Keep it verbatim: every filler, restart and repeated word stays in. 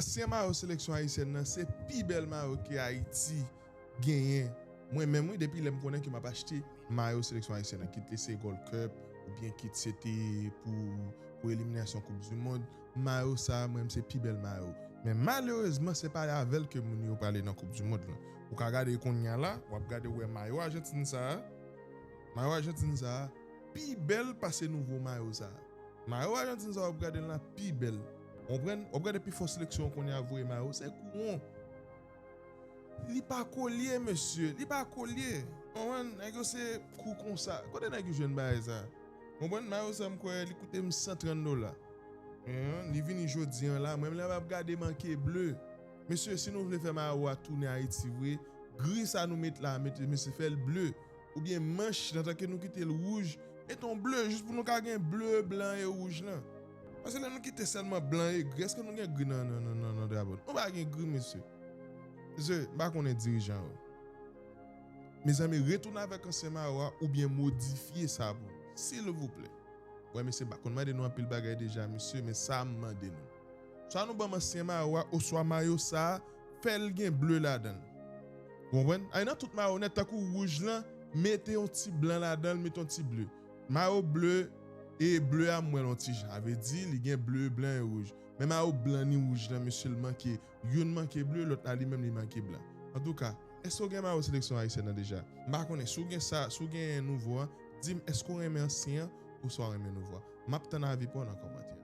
Ansyen mayo seleksyon ayisyèn nan se pi bèl mayo ke Ayiti genyen. Mwen menm, wi, depi lè m konnen ke m ap achte mayo seleksyon ayisyèn nan, kit li se Gold Cup oubyen kit se te pou, pou eliminasyon Koup di Mond, mayo sa a, mwen menm, se pi bèl mayo. Men malerezman, se pa avè l ke moun yo prale nan Koup di Mond lan. Ou ka gade kounye a la, w ap gade, w wè mayo Ajantin sa a, mayo Ajantin sa a pi bèl pase nouvo mayo sa a. Mayo Ajantin sa a, w ap gade l la pi bèl. Ou konprann? W ap gade pi fò seleksyon kounye a voye mayo, se kouwon. Li pa kolye, mesye. Li pa kolye. Ou konprann? Nèg yo se kou konsa. Kote nèg yo jwenn bagay sa? Ou konprann? Mayo sa, m kwè li koute m san trant dola. Hein? Li vini jodi an la. Mwen menm lè m ap gade manke ble. Mesye, si nou vle fè mayo a tounen Ayiti vre, gri sa nou met la, met, mesye, fè l ble. Oubyen manch, nan tan ke nou kite l wouj, met yon ble, jis pou nou ka gen ble, blan e wouj lan. Paske lè nou kite sèlman blan e gri, èske nou gen gri nan, nan, nan, nan, nan drapo nou? Nou pa gen gri, mesye. Mesye, m pa konnen dirijan yo. Mezanmi, retounen avèk ansyen mayo a oubyen modifye sa pou nou, silvouplè. Wè, mesye, m pa konn mande nou anpil bagay deja, mesye, men sa m mande nou. Swa nou ban m ansyen mayo a, oswa mayo sa a, fè l gen ble ladan l. Ou konprann? Ay, nan tout mayo nèt, tankou wouj lan, mete yon ti blan ladan l, mete yon ti ble. Mayo ble, e ble a m wè l yon ti jan. Sa vle di, li gen ble, blan e wouj. Men mayo blan ni wouj lan, mesye, l manke, youn manke ble, lòt la li menm li manke blan. Antouka, èske w gen mayo seleksyon ayisyèn nan deja? M pa konnen, si w gen sa, si w gen nouvo an, di m, èske w renmen ansyen an, oswa w renmen nouvo a? M ap tann avi pa w nan kòmantè.